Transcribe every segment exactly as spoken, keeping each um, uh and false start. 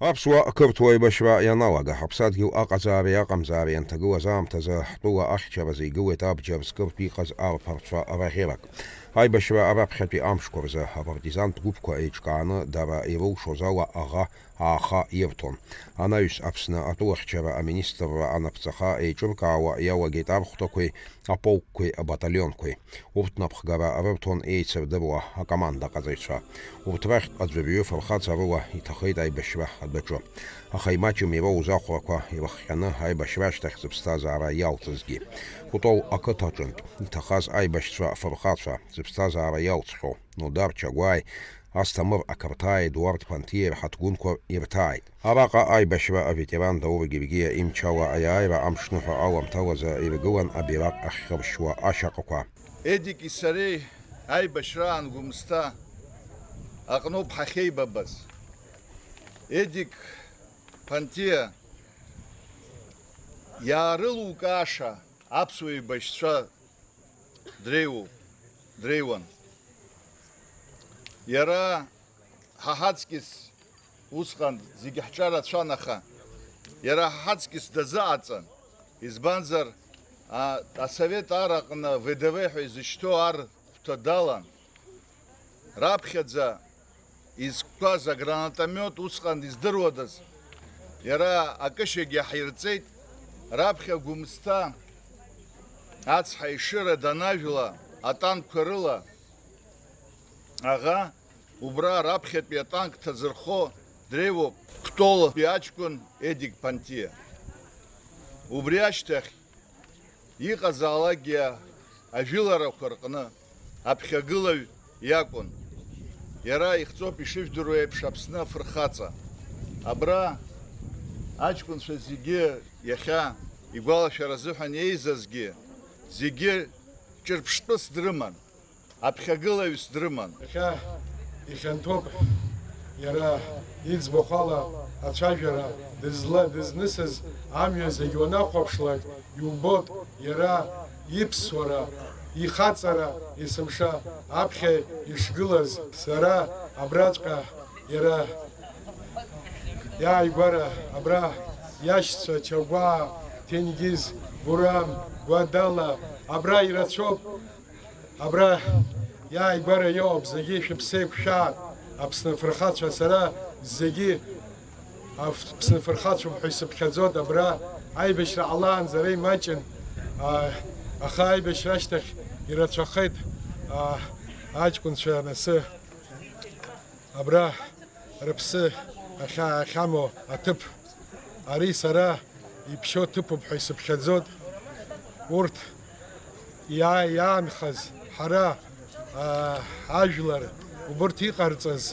Аԥсуа-қырҭуа еибашьра ианалага, ҳаԥсадгьыл аҟазаареи аҟамзаареи ианҭагылаз аамҭазы, ҳтәыла ахьчаразы игылеит абџьар зкыртә иҟаз арԥарцәа раӷьырак. Аибашьра раԥхьатәи амшқәа рзы апартизантә гәыԥқәа еиҿкааны, дара ирылшоз ала аӷа ааха ирҭон. Анаҩс Аԥсны атәылахьчара аминистрра анаԥҵаха еиҿыркаауа иалагеит архәҭақәеи аполкқәеи абаталионқәеи. Урҭ напхгара рырҭон еицырдыруа акомандаҟаҵаҩцәа. Урҭ рахьтә аӡәырҩы фырхаҵа рыла иҭахеит аибашьра адәаҿы. Аха имаҷым ироуз ахәрақәа ирыхҟьаны аибашьра ашьҭахь зыԥсҭазаара иалҵызгьы. Кәтол ақыҭаҿынтә иҭахаз аибашьцәа фырхацәа зыԥсҭазаара иалҵхьоу Нодар Чагәааи Асҭамыр ақырҭааи Едуард Ԥанҭиеи рҳаҭгәынқәа ирҭааит. Араҟа аибашьра аветеран Даур Гергиа имчала аиааира амшныҳәа аламҭалазы иргылан абираҟ ахьхыршьуа ашьаҟақәа. Едики сареи аибашьраан Гәымсҭа аҟноуп ҳахьеибабаз. Едик Ԥанҭиа иаарылукааша аԥсуа еибашьцәа дреиуоуп, дреиуан. Иара ҳа ҳаҵкьыс усҟан зегьы ҳҿарацәан, аха иара ҳа ҳаҵкьыс дазыҟаҵан, избанзар, а, асовет ар аҟны В Д В ҳәа изышьҭоу ар хәҭа далан. Раԥхьаӡа изқәтәаз агранатомиот усҟан издыруадаз, иара акышьагьы ҳирҵеит, раԥхьа Гәымсҭа ацҳа ишыра данажәла атанкқәа рыла аӷа убра раԥхьатәи атанк ҭазырхо дреиуоуп Кәтолтәи аҷкәын Едик Ԥанҭиа. Убри ашьҭахь иҟазаалакгьы ажәыларақәа рҟны аԥхьагылаҩ иакәын. Иара ихҵоуп, ишыжәдыруа еиԥш, Аԥсны афырхаҵа. Абра аҷкәынцәа зегьы иахьа игәалашәара азыҳәан еизазгьы зегьы ҿырԥштәыс дрыман. Аԥхьагылаҩс дрыман. Иахьа ихьанҭоуп иара иӡбахә ала ацәажәара дызла-, дызнысыз амҩа зегь уанахәаԥшлак, иубоит иара иԥсуара, ихаҵара есымша аԥхьа ишгылаз. Сара абраҵәҟьа иара иааигәара, абра иашьцәа Чагәаа, Ҭенгиз, Гурам, Гәадала, абра ирацәоуп. Абра иааигәара иоуп, зегьы шәыԥсы еиқәшәааит, Аԥсны афырхацәа, сара зегьы Аԥсны афырхацәоуп ҳәа исыԥхьаӡоит. Абра аибашьра ҟалаанӡа ара имаҷын, а, аха аибашьра ашьҭахь ирацәахеит, а, аҷкәынцәа анасы абра рыԥсы ахьа-, ахьамоу аҭыԥ. Ари сара иԥшьоу ҭыԥуп ҳәа исыԥхьаӡоит. Урҭ иаа-, иаанхаз ҳара, аа, ажәлар убырҭ иҟарҵаз,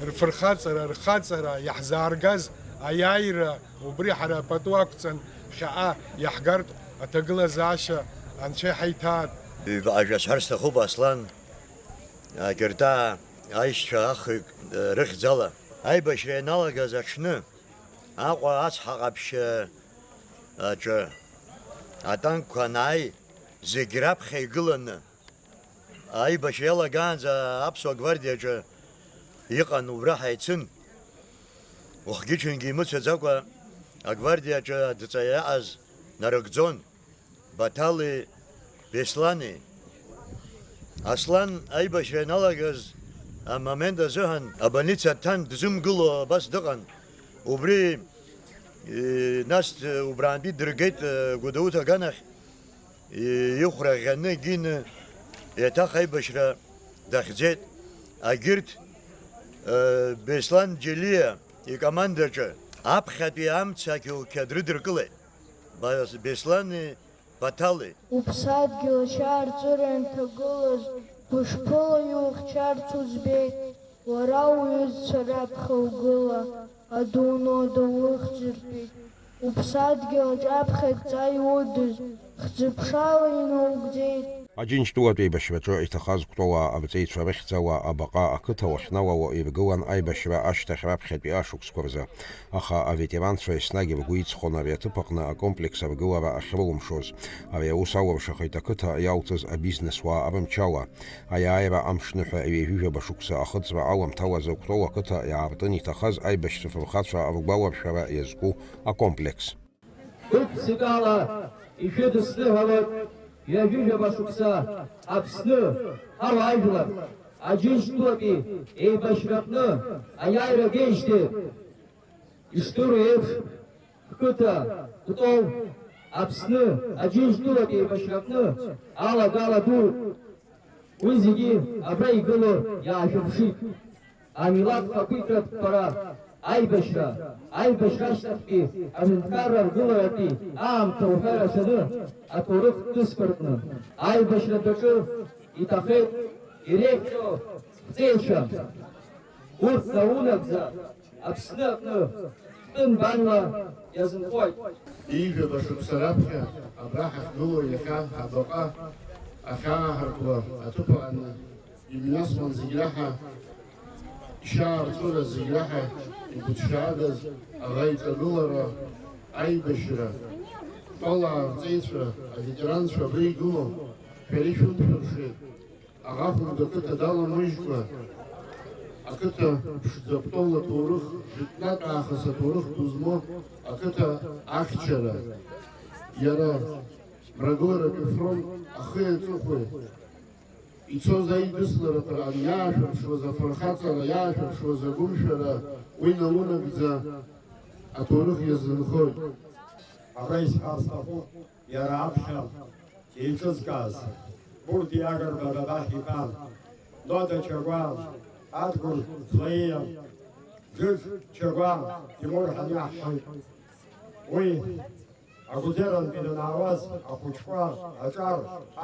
рфырхаҵара, рхаҵара иаҳзааргаз аиааира, убри ҳара пату ақәҵан ԥхьаҟа иаҳгартә аҭагылазаашьа Анцәа иҳаиҭаат. Ҩбаҟа жәа сҳәар сҭахуп, Аслан, Акьыртаа аишьцәа ахҩык, э, рыхьӡала. Аибашьра ианалагаз аҽны, Аҟәа ацҳа ҟаԥшь, э, аҿы атанкқәа анааи, зегь раԥхьа игыланы, аибашьра иалагаанӡа аԥсуа гвардиаҿы иҟан, убра ҳаицын. Уахгьы-ҽынгьы имыцәаӡакәа агвардиаҿы адҵа иаҟаз нарыгӡон. Баҭали Беслани. Аслан аибашьра ианалагаз амомент азыҳәан абольница дҭан, дзымгыло абас дыҟан. Убри, э, нас, э, убраантәи дыргеит, э, Гәдоуҭа аганахь, э, ихәра ӷьаны, гины, еиҭах аибашьра дахьӡеит. Агьырҭ, э, Беслан Џьелиа икомандаҿы аԥхьатәи амца ақьоуқьад рыдыркылеит. Бас-, Беслани Баҭали. Уԥсадгьыл ашьаарҵәыра ианҭагылаз, гәышԥыла иухьчарц уӡбеит, уара уҩызцәа раԥхьа угыла, адуны уада ухьӡыртәит. Уԥсадгьыл аҿаԥхьа адҵа иудыз, хьӡыԥшала инаугӡеит. Аџьынџьтәылатә еибашьраҿы иҭахаз Кәтолаа арҵеицәа рыхьӡала абаҟа ақыҭа уахьналало иргылан аибашьра ашьҭахь раԥхьатәи ашықәсқәа рзы. Аха аветеранцәа еснагь ргәы иҵхон ари аҭыԥ аҟны акомплекс аргылара ахьрылымшоз. Ари аус алыршахеит ақыҭа иалҵыз абизнесуаа рымчала. Аиааира амшныҳәа ҩажәижәаба шықәса ахыҵра аламҭалазы Кәтол ақыҭа иаартын иҭахаз аибашьцәа фырхацәа ргәаларшәара иазку акомплекс. Гәык-ԥсыкала ишәыдысныҳәалоит, ҩажәижәаба шықәса Аԥсны ҳауаажәлар Аџьынџьтәылатәи еибашьраҟны аиааира геижьҭеи. Ишдыру еиԥш, ҳқыҭа Кәтол Аԥсны Аџьынџьтәылатәи еибашьраҟны алагала ду, уи зегьы абра игылоу иаашәырԥшит. Амилаҭ хақәиҭратә ԥара, аибашьра, аибашьра ашьҭахьтәи аҳәынҭқарра аргыларатәи аамҭа уҳәа рацәаны аҭоурых ҭысқәа рҟны аибашьратә аҿы иҭахеит иреиӷьӡоу ҳҵеицәа. Урҭ наунагӡа Аԥсны аҟны ҳтәы нбанла иазынхоит. Ҩажәижәаба шықәса раԥхьа абра ҳахьгылоу иахьа абаҟа ахьааҳаркуа аҭыԥ аҟны имҩасуан зегь раҳа, ишьаарҵәыра зегь раҳа игәыҭшьаагаз аӷа иҿагылара, аибашьра, Кәтолаа арҵеицәа, аветеранцәа абра игылоу, шәара ишәымшәыршеит. Аӷа хәымга ақыҭа даламыжькәа, ақыҭа ԥшӡа Кәтол аҭоурых, жәытәнатә аахыс аҭоурых ду змоу ақыҭа ахьчара, иара Мрагыларатәи афронт ахи аҵыхәеи ицоз аидысларақәа рҟны иаашәырԥшуаз афырхаҵара, иаашәырԥшуаз агәымшәара, уи наунагӡа аҭоурых иазынхоит. Абра исҳәар сҭахуп, иара аԥхьа еиҿызкааз, Бурти Агрба рабаҟа итәан, Дода Чагәа, Адгәыр Флаиа, Џыџ Чагәа, Тимур ҳәа иаҳҳәоит. Уи агәӡерантәи данаауаз, ахәыҷқәа аҿар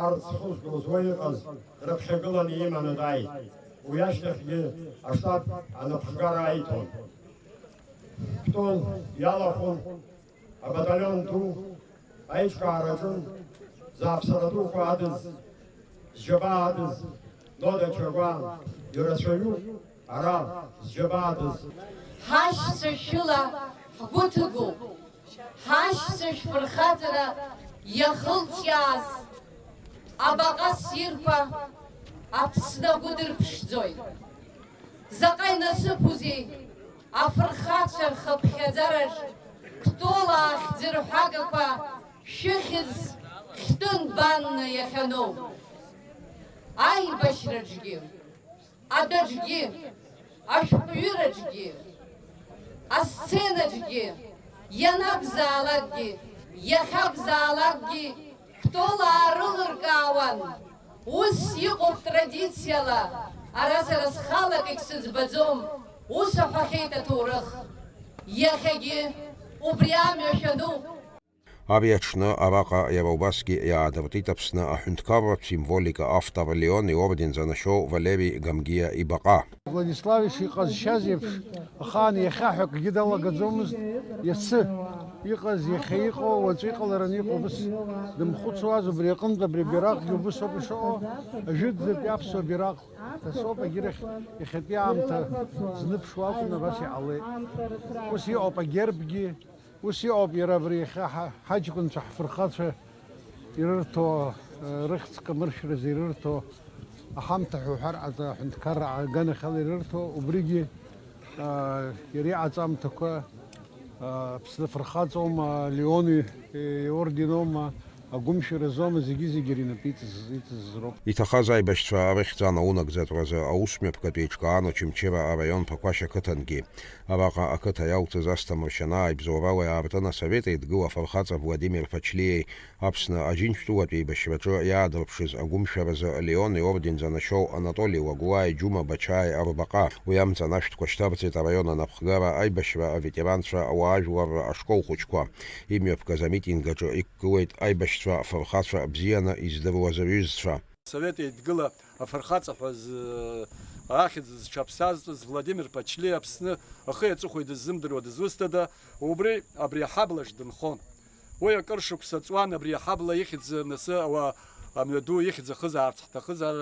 арц зхызгоз уа иҟаз дрыԥхьагыланы иманы дааит. Уи ашьҭахьгьы аштаб анапхгара аиҭон. Кәтол иалахәын. Абаталион ду аиҿкаараҿы зааԥсара дуқәа адыз, зџьабаа адыз, Дода Чагәа, ирацәаҩуп ара зџьабаа адыз. Ҳашьцәа шәыла ҳгәы ҭыгоуп, ҳашьцәа шәфырхаҵара иахылҿиааз абаҟа ссирқәа Аԥсны агәы дырԥшӡоит. Заҟа инасыԥузеи афырхацәа рхыԥхьаӡараҿ Кәтолаа хьӡырҳәагақәа шәыхьӡ хьтәы нбанны иахьаноу! Аибашьраҿгьы, адәаҿгьы, ашәҟәҩыраҿгьы, асценаҿгьы, ианакәзаалакгьы, иахьакәзаалакгьы Кәтолаа рылыркаауан. Ус иҟоуп традициала, ара сара схала акгьы сыӡбаӡом, ус аҳәахьеит аҭоурых. Иахьагьы убри амҩа шәануп. Ари аҽны араҟа иара убасгьы иаадыртит Аԥсны аҳәынҭқарратә символика автор Леон иорден занашьоу Валери Гамгиа ибаҟа. Владислав ишиҟазшьаз еиԥш, ахаан иахьа ҳәа акгьы далагаӡомызт, иацы иҟаз, иахьа иҟоу, уаҵәы иҟалараны иҟоу убыс дымхәыцуаз, убри аҟынтә абри абираҟгьы убыс ауп ишыҟоу, ажәытәӡатәи аԥсуа бираҟ дасоуп, агьырахь иахьатәи аамҭа зныԥшуа акәны абас иҟалеит. Ус иҟоуп агербгьы, ус иҟоуп иара абри иахьа ҳа-, ҳаҷкәынцәа, ҳфырхацәа ирырҭо, э, рыхьӡ камыршәразы ирырҭо, аҳамҭа ҳәа уҳәар ҟаҵа, аҳәынҭқарра аганахьала ирырҭо, убригьы, э, иара иҟаҵамҭақәа, э, Аԥсны афырхаҵоума, Леон и-, иорденоума, агәымшәаразоума, зегьы-зегьы ринапы иҵаз-, иҵаз роуп. Иҭахаз аибашьцәа рыхьӡ анаунагӡатәразы аусмҩаԥгатә еиҿкаан Очамчыра араион Ԥақәашь ақыҭангьы. Араҟа ақыҭа иалҵыз Асҭамыр Шьанаа ибзоурала иаартын Асовет Еидгыла афырхаҵа Владимир Ԥачлиеи Аԥсны Аџьынџьтәылатә еибашьраҿы иаадырԥшыз агәымшәаразы Леон иорден занашьоу Анатоли Лагәлааи Џьума Бачааи рбаҟа. Уи амҵан ашәҭқәа шьҭарҵеит араион анапхгара, аибашьра, аветеранцәа, ауаажәларра ашкол хәыҷқәа. Имҩаԥгаз амитинг аҿы иқәгылеит аибашьцәа, афырхацәа, бзианы издыруаз рҩызцәа. Совет Еидгыла афырхаҵа ҳәа зы-, ахьӡ зҽаԥсазҵоз Владимир Ԥачлиа Аԥсны ахи аҵыхәеи дыззымдыруа дызусҭада, убри абри аҳаблаҿ дынхон. Уи акыр шықәса ҵуан абри аҳабла ихьӡ насы ауа-, Амҩаду ихьӡ ахызаарц ҳҭахызар,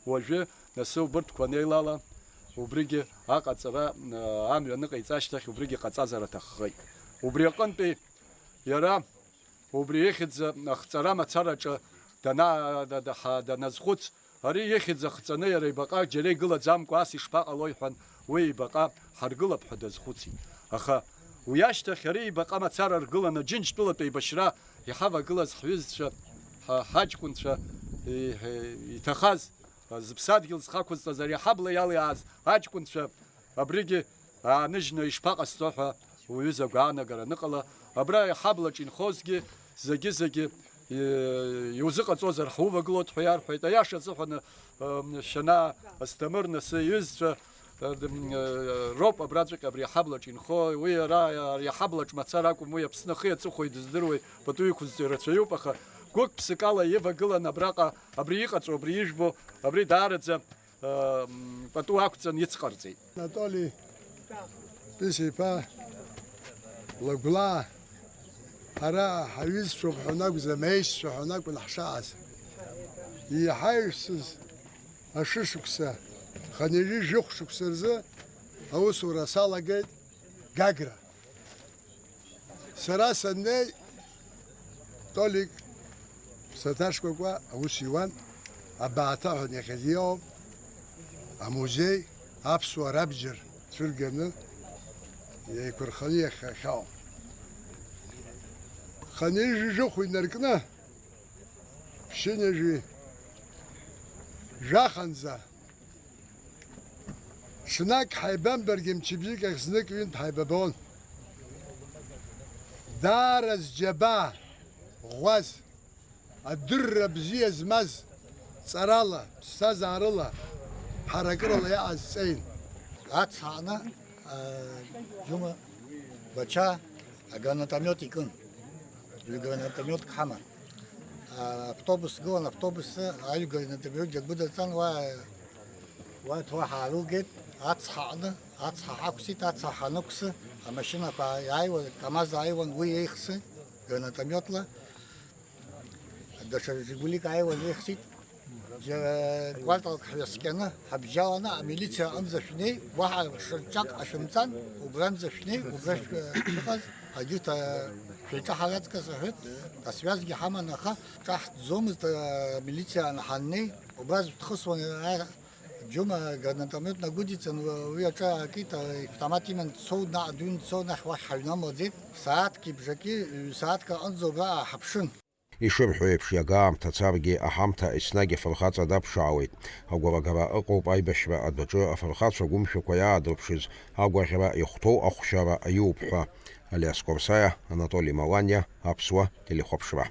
уажәы, нас убырҭқәа анеилала, убригьы аҟаҵара, амҩа аныҟаиҵа ашьҭахь, убригьы ҟаҵазар аҭаххеит. Убри аҟынтәи иара, убри ихьӡ ахҵара мацараҿы дана-, да-, да-, ҳа-, даназхәыц, ари ихьӡ ахҵаны иара ибаҟа џьара игылаӡамкәа ас ишԥаҟалои ҳәан, уи ибаҟа ҳаргылап ҳәа дазхәыцит. Аха уи ашьҭахь ари ибаҟа мацара ргыланы Џьынџьтәылатә еибашьра иҳавагылаз ҳҩызцәа, ҳа-, ҳаҷкәынцәа, и-, иҭахаз, зыԥсадгьыл зхақәызҵаз ари аҳабла иалиааз аҷкәынцәа абригьы ааныжьны ишԥаҟасҵо ҳәа уҩыза агәаанагара аныҟала, абра аҳаблаҿ инхозгьы зегьы-зегьы, и-, иузыҟаҵозар ҳувагылоит ҳәа иарҳәеит. Аиаша азыҳәан, ы, Шьанаа Асҭамыр, нас иҩызцәа, ы, м, ы, роуп абраҵәҟьа абри аҳаблаҿ инхо. Уи ара ари аҳаблаҿ мацара акәым, уи Аԥсны ахи аҵыхәеи дыздыруеи, пату иқәызҵо ирацәаҩуп, аха гәык-ԥсыкала ивагылан абраҟа, абри иҟаҵоу, абри ижәбо, абри даараӡа, ы, м, пату ақәҵан ицҟарҵеит. Анатоли Пис-иԥа Лагәлаа, ҳара ҳаҩызцәоуп ҳәа акәӡам, аишьцәа ҳәа акәын ҳшааз. Иҳаҩсыз ашышықәса, хынҩажәи жәохә шықәса рзы аусура салагеит Гагра. Сара саннеи, Толик Саҭашкәакәа аус иуан, абааҭа ҳәа иахьазы иоуп, амузеи, аԥсуаа рабџьар цәырганы, еиқәырханы иахьахьаау. Хынҩажәи жәохә инаркны, ԥшьынҩажәи жәаханӡа, ҽнак ҳаибамбаргьы, мчыбжьык ахь знык-ҩынтә ҳаибабон. Даара зџьабаа ӷәӷәаз, адырра бзиа змаз, ҵарала, ԥсҭазаарыла, ҳаракырала иаҟаз ҵеин. Ацҳа аҟны, аа, Џьума Бача агранатомиот икын. Ҩы гранатомиотк ҳаман. Автобус гылан, автобус аҩ гранатомиот џьаргәыдырҵан, уа, уа ҭуа ҳаарылгеит, ацҳа аҟны, ацҳа ҳақәсит, ацҳа ҳанықәсы, амашьынақәа иааиуан, КамАЗ ааиуан, уи еихсит гранатомиотла. Даҽа Жигулик ааиуан еихсит. Џьа-, кварталк ҳҩаскьаны, ҳабжьаланы, амилициа аҟынӡа шәнеи, уаҳа шьаҿак ҟашәымҵан, убранӡа шәнеи, убра шә-, шәыҟаз, егьырҭ, а, шәеиҿаҳар аҵкыс рҳәеит, асвиазгьы ҳаман, аха ҿаҳҭӡомызт, а, амилициа ан-, ҳаннеи, убра шәҭхысуан, а, Џьума гранатомиот нагәыдиҵан, уи аҿы аакит, автомат иман дцоит, наҟ дыҩны дцоит, нас уахь ҳаҩнамлаӡеит. Сааҭки бжаки, ҩ-сааҭк аҟынӡа убра ааҳаԥшын. Ишырҳәо еиԥш, иага аамҭа царгьы аҳамҭа еснагь афырхаҵа даԥшаауеит. Агәарагара ыҟоуп аибашьра адәаҿы афырхацәа агәымшәақәа иаадырԥшыз агәаӷьра ихәҭоу ахәшьара аиуп ҳәа. Алиас Корсаиа, Анатоли Маланиа, Аԥсуа телехәаԥшра.